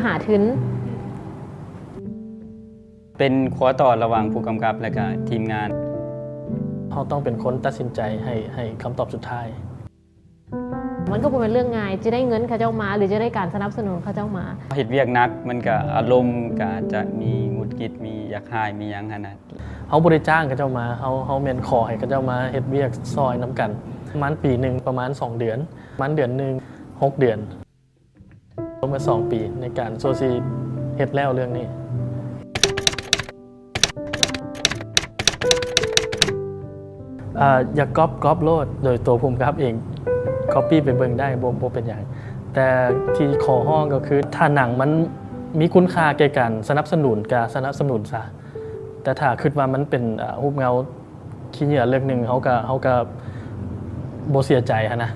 ຫາທຶນ ເປັນຂົວຕໍ່ລະຫວ່າງຜູ້ກຳກັບ ແລະກະທີມງານ. ເຮົາຕ້ອງເປັນຄົນຕັດສິນໃຈໃຫ້ໃຫ້ຄຳຕອບສຸດທ້າຍ. ມັນກໍບໍ່ແມ່ນເລື່ອງງ່າຍ ຈະໄດ້ເງິນເຂົາເຈົ້າມາ ຫຼືຈະໄດ້ການສະໜັບສະໜູນເຂົາເຈົ້າມາ. ເຮັດວຽກໜັກ ມັນກະອາລົມກະອາດຈະມີຫງຸດຫງິດ ມີຢາກຮ້າຍ ມີຫຍັງຫັ້ນນະ. ເຮົາບໍ່ໄດ້ຈ້າງເຂົາເຈົ້າມາ ເຮົາເຮົາແມ່ນຂໍໃຫ້ເຂົາເຈົ້າມາເຮັດວຽກຊ່ອຍນຳກັນ. ປະມານປີໜຶ່ງ ປະມານສອງເດືອນ ປະມານເດືອນໜຶ່ງ ຫົກເດືອນ. ລົງມາສອງປີໃນການຊົ່ວຊີເຮັດແລ້ວເລື່ອງນີ້. ອາ ຢາກກັອບ ກັອບໂລດ ໂດຍໂຕຜູ້ກຳກັບເອງ ກັອບປີ້ໄປເບິ່ງໄດ້ ບໍ່ບໍ່ເປັນຫຍັງ. ແຕ່ທີ່ຂໍຮ້ອງກໍຄື ຖ້າໜັງມັນມີຄຸນຄ່າແກ່ການສະໜັບສະໜູນ ກະສະໜັບສະໜູນຊະ. ແຕ່ຖ້າຄິດວ່າມັນເປັນ ອາ ຮູບເງົາຂີ້ເຫຍື້ອເລື່ອງໜຶ່ງ ເຮົາກະເຮົາກະບໍ່ເສຍໃຈຫັ້ນນະ.